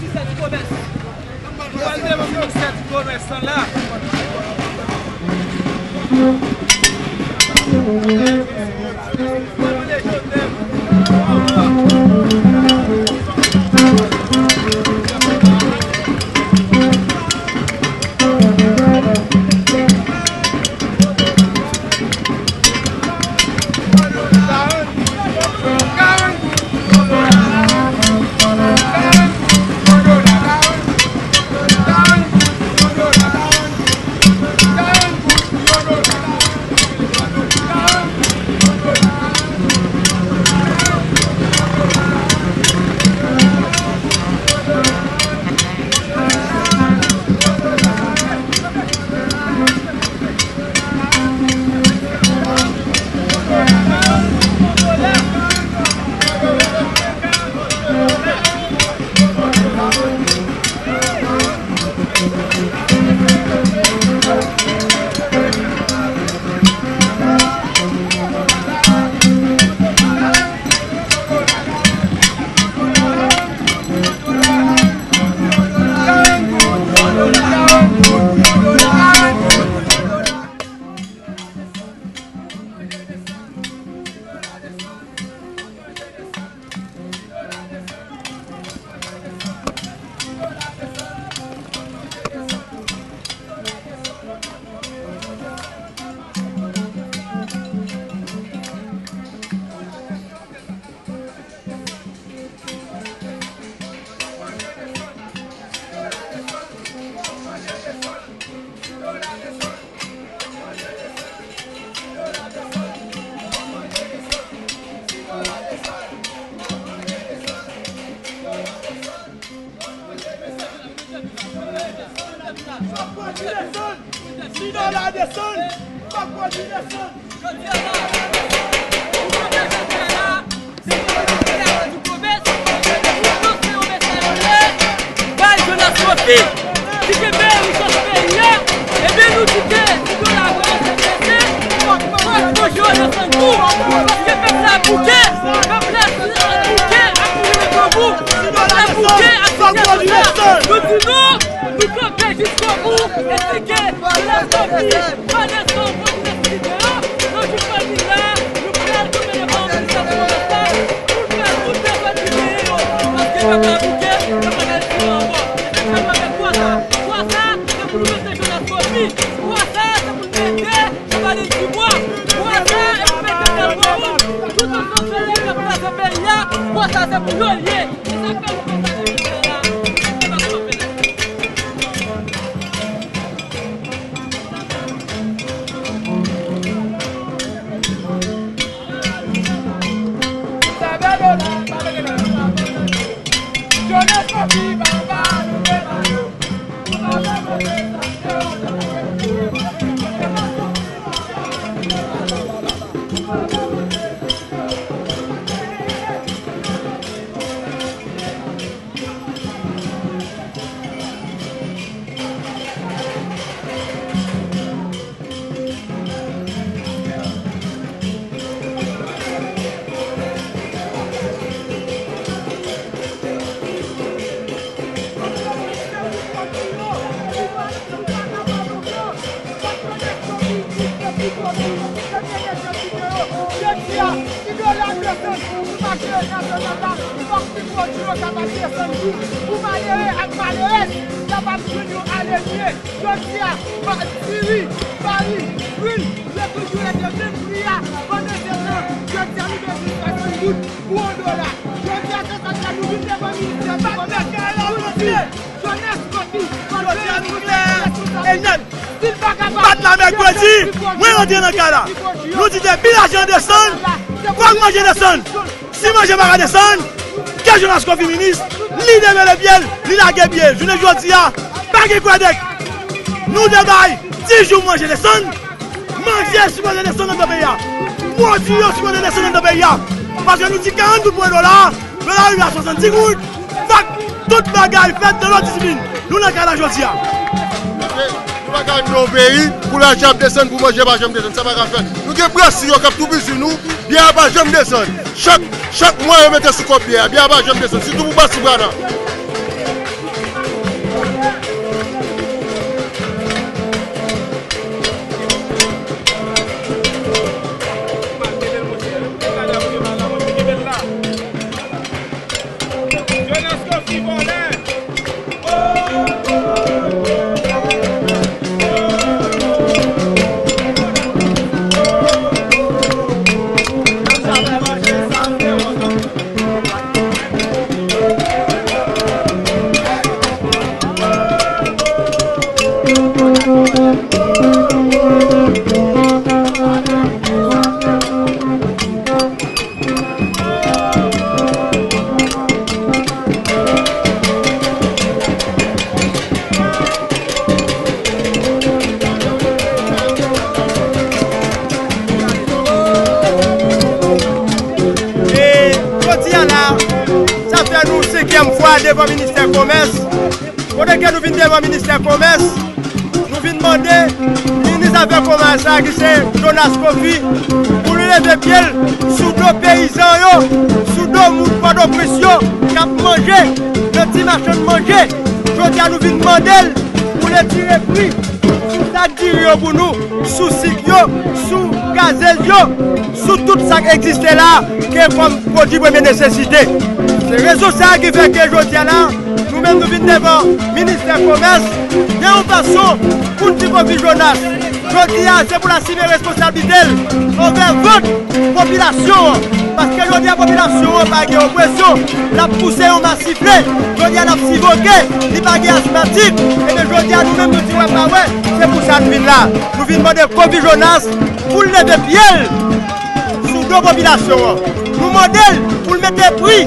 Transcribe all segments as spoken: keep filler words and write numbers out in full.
Ministè di Komès. Nou pral devan ministè di Komès lan la. Fòk pwodui desann! Si dola desann, fòk pwodui desann! Jodi a la, nou kanpe jodi a la, se yon jodi a di pwomès, nou lanse yon mesaj klè bay Jonas Coffy, ki kenbe richès peyi a, ebyen nou di ke si dola a kòmanse bese, fòk manje yo desann tou, paske pèp la bouke, pèp la bouke ak mouri nan granmou, pèp la bouke ak mouri nan granmou. Nou di non, nou kanpe jiskobou, e si ke Jonas Coffy pa desann pou nesesite yo, nan jou jodi a, nou pral kanpe devan minis Komès la, pou l fè tout bezwen li genyen yo, paske pèp la bouke, pèp la pa di non ankò. E pèp la fè kwa sa, kwa sa, se pou nou mete Jonas Coffy, kwa sa, se pou nou mete Chevalier Dubois, kwa sa, e pou mete Telmarin, tout ansanm se yo k ap kraze peyi a, kwa sa, se pou yo l ye. E sa k fè nou konsa nou fè la, se pa sa nou fè la. Jodi a, si dola desann, pou mache nasyonal la, fòk ti pwodui yo kapab desann tou, pou malere ak malerèz kapab jwenn yon alenye. Jodi a, ma-, diri, fari, lwil, yo toujou rete menm pri a, pandan se tan, jodi a nou bezwen swasant goud pou yon dola. Jodi a, se sa k fè nou vin devan ministè di Komès pou nou di, Jonas Coffy, jodi a nou klè e nèt. Si l pa kapab, bat la mèkredi, mwen rantre nan kay la. Nou di depi lajan desann, fòk manje desann. Si manje pa ka desann, ke Jonas Coffy minis, li leve lepye l, li lage pye l. Jounen jodi a, pa gen kwèdèk. Nou te bay dis jou manje desann. Manje sipoze desann anndan peyi a. Pwodui yo sipoze desann anndan peyi a. Paske nou di karant goud pou yon dola, dola rive a swasanndis goud. Fòk tout bagay fèt nan lòd disiplin. Nou nan kay la jodi a. Paske nou pa ka viv nan yon peyi pou lajan ap desann, pou manje pa janm desann. Sa pa ka fèt. Nou Gen brasi yo k ap toupizi nou, byè a pa janm desann. Chak, chak mwa yo mete sou kòb byè a, byè a pa janm desann, sitou pou brasi Prana. Jonas Kofi vòlè! E jodi a la, sa fè nou senkyèm fwa devan ministè komès. Kote ke nou vin devan ministè komès, nou vin mande minis afè komès la ki se Jonas Kofi pou li leve pye l sou do peyizan yo, sou do moun Pòtoprens yo k ap manje nan ti machann manje. Jodi a nou vin mande l pou retire pri sou sak diri yo pou nou, sou sik yo, sou gazez yo, sou tout sa k egziste la ke kòm pwodui premye nesesite. Se rezon sa a ki fè ke jodi a la, nou menm nou vin devan ministè komès, nan yon fason pou n di Kofi Jonas, jodi a se pou l asime responsablite l anvè vant popilasyon an. Paske jodi a popilasyon an pa gen opresyon, l ap pouse yon masifle. Jodi a l ap sivoke, li pa gen asmatik. Ebyen jodi a nou menm nou di wè pa wè, se pou sa n vin la. Nou vin mande Kofi Jonas pou l leve pye l sou do popilasyon an. Nou mande l pou l mete pri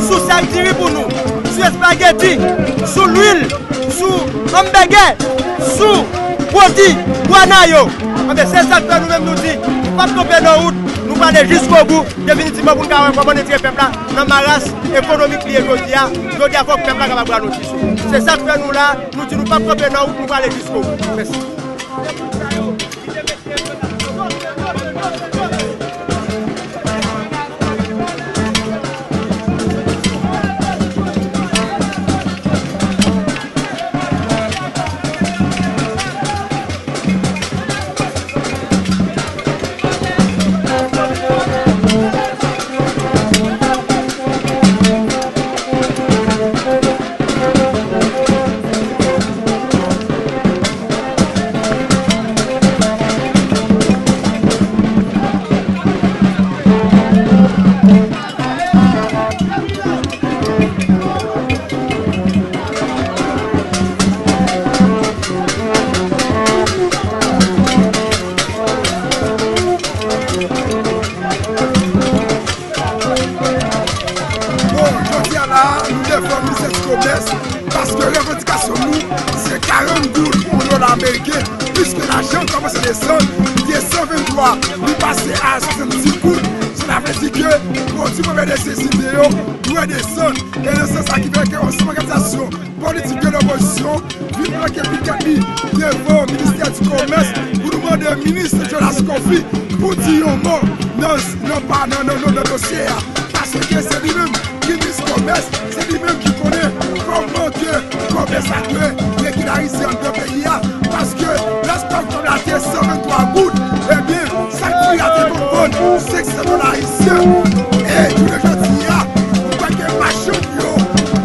sou sak diri pou nou, sou espageti, sou lwil, sou anbègè, sou pwodui Prana yo. Anben, se sa k fè nou menm nou di, nou p ap kanpe nan wout, nou prale jiskobou, definitivman pou n ka wè kòman n retire pèp la nan maras ekonomik li ye jodi a. Jodi a, fòk pèp la kapab pran notis. Se sa k fè nou la, nou di nou p ap kanpe nan wout, nou prale jiskobou. Mèsi. Bon, jodi a la, nou devan minis komès, paske revandikasyon nou, se karant goud pou dola ameriken, piske lajan kòmanse desann, li te san venntwa, li pase a swasanndiz goud. Sela vle di ke pwodui premye nesesite yo dwe desann. E nan sans sa ki fè ke ansanm òganizasyon politik de lopozisyon vin plante pikèt li devan ministè di komès pou nou mande minis Jonas Kofi pou di yon mo nan, nan, pa, nan, nan, nan, nan dosye a. Paske se li menm ki minis komès, se li menm ki konnen kòman ke komès la dwe regilarize anndan peyi a. Paske lè stòk kòb la te san venntwa goud, ebyen, sak diri a te konn vann senk san dola ayisyen. E jounen jodi a, ou kwè ke machann yo,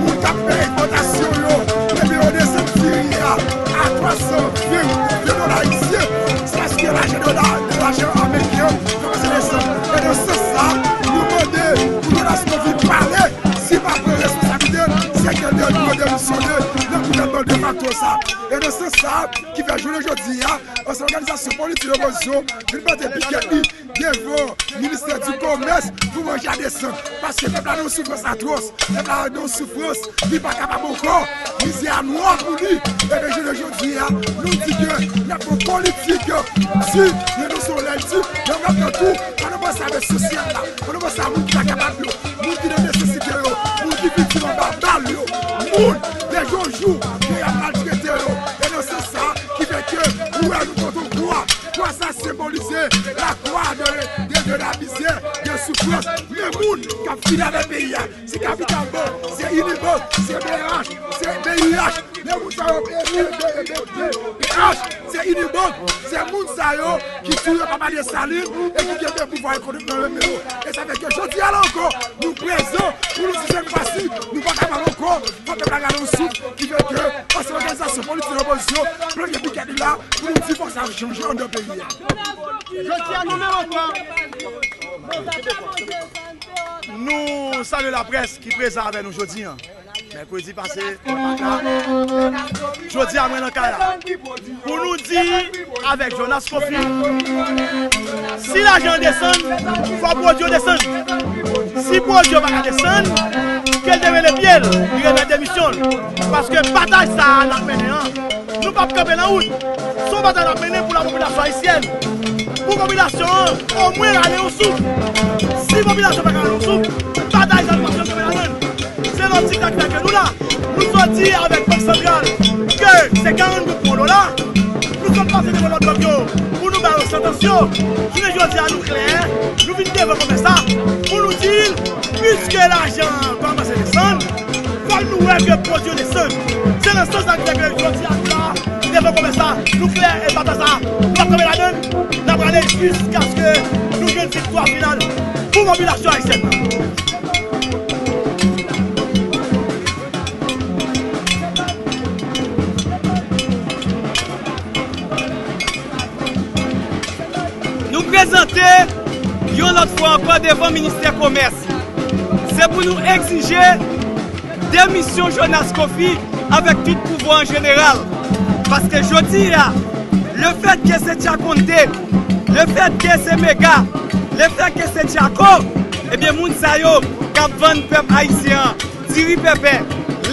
moun k ap fè enpòtasyon yo, ebyen, yo desann diri a a twa san ven dola ayisyen. Se paske lajan dola, lajan ameriken an kòmanse desann. E nan sans sa, nou mande pou Jonas Kofi pale, si pa pran responsablite l, se ke l dwe demisyone nan gouvènman defakto sa. E nan sans sa, ki fè jounen jodi a, ansanm òganizasyon politik opozisyon vin plante pikèt li devan ministè di komès pou manje a desann. Paske pèp la nan yon soufrans atwòs, pèp la nan yon soufrans li pa kapab ankò, mizè a nwa pou li. Ebyen, jounen jodi a, nou di ke n ap fè yon politik di, nou, nou se yon lè di, nou ap tankou, pa nou panse avèk sosyal la, pa nou panse a moun ki pa kapab yo, moun ki nan nesesite yo, moun ki viktim anba bal yo, moun, de jou an jou, ke y ap maltrete yo. E nan sans sa, ki fè ke ou wè nou pote yon kwa. Kwa sa senbolize lakwa misè, gen soufrans, men moun k ap fini avèk peyi a. Se Kapital Bank, se Unibank, se B R H, se B I H. Men moun sa yo, B H, se Unibank, se moun sa yo ki touye papa Desalin e ki kenbe pouvwa ekonomik nan men yo. E sa fè ke jodi a la ankò, nou prezan pou nou di sèt fwa si, nou pa kapab ankò, fò pèp la gade yon souf ki fè ke ansanm òganizasyon politik nan opozisyon, plante pikèt li la pou nou di fòk sa chanje anndan peyi a. Jodi a nou menm ankò, nou salye laprès ki prezan avè nou jodi a. Mèkredi pase, mwen pa t la. Jodi a, mwen nan kay la. Pou nou di avèk Jonas Kofi, si lajan an desann, fò pwodui yo desann. Si pwodui yo pa ka desann, ke l te rele pye l, li remèt demisyon l. Paske batay sa a n ap mennen an, nou p ap kanpe nan wout. Se yon batay n ap mennen pou lapopilasyon ayisyèn. Pou popilasyon an, omwen rale yon souf. Si popilasyon pa ka rale yon souf, batay sa nou p ap janm kanpe ladan l. Se lojik la ki fè ke nou la. Nou soti avèk Bank Santral ke se karant goud pou yon dola. Nou sot pase devan lòt bank yo pou nou ba yo santans yo. Jounen jodi a, nou klè, nou vin devan komès la pou nou di l, piske lajan an kòmanse desann, fòk nou wè ke pwodui yo desann. Se nan sans sa ki fè ke jodi a nou la, devan komès la, nou klè e batay sa, nou p ap kanpe ladan l, n ap rale l jiskaske nou jwenn viktwa final pou popilasyon ayisyèn nan. Nou prezante yon lòt fwa ankò devan ministè komès. Se pou nou egzije demisyon Jonas Kofi avèk tout pouvwa an jeneral. Paske jodi a, lefètke se Tchakonde, lefètke se Mega, lefètke se Tchako, ebyen, moun sa yo k ap vann pèp ayisyen an diri pèpè,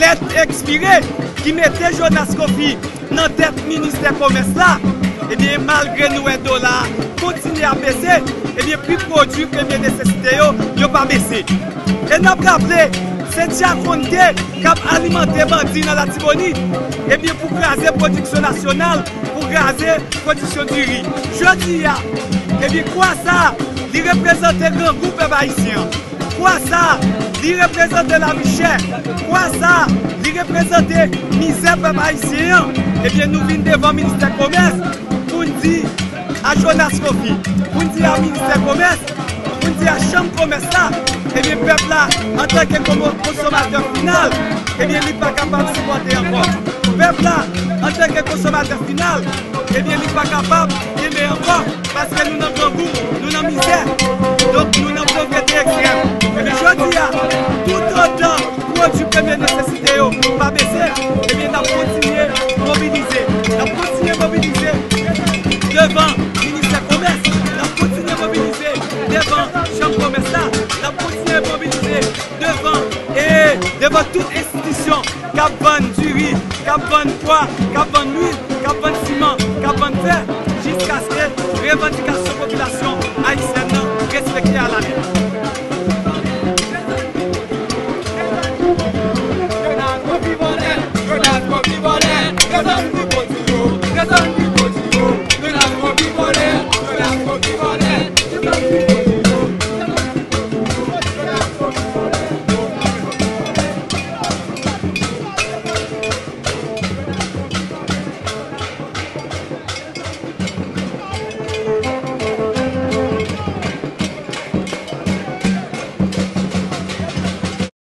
lèt ekspire, ki mete Jonas Kofi nan tèt ministè komès la, ebyen, malgre nou wè dola a kontinye ap bese, ebyen, pri pwodui premye nesesite yo, yo pa bese. E n ap raple, se Tchakonde k ap alimante bandi nan Latibonit, ebyen, pou kraze pwodiksyon nasyonal, pou kraze pwodiksyon diri. Jodi a, ebyen, kwa sa a, li reprezante grangou pèp ayisyen an. Kwa sa a, li reprezante lavi chè. Kwa sa a, li reprezante mizè pèp ayisyen an. Ebyen, nou vin devan ministè komès pou n di a Jonas Kofi, pou n di a ministè komès, pou n di a chanm komès la, ebyen, pèp la, antanke komo-, konsomatè final, ebyen, li pa kapab sipòte ankò. Pèp la, antanke konsomatè final, ebyen, li pa kapab kenbe ankò, paske nou nan grangou, nou nan mizè. Donk, nou nan povrete ekstrèm. Ebyen, jodi a, toutotan pwodui premye nesesite yo pa bese, ebyen, n ap kontinye mobilize. N ap kontinye mobilize devan ministè komès. N ap kontinye mobilize devan chanm komès la. N ap kontinye mobilize devan, e, devan tout enstitisyon k ap vann diri, k ap vann pwa, k ap vann lwil, k ap vann siman, k ap vann fè, jiskaske revandikasyon popilasyon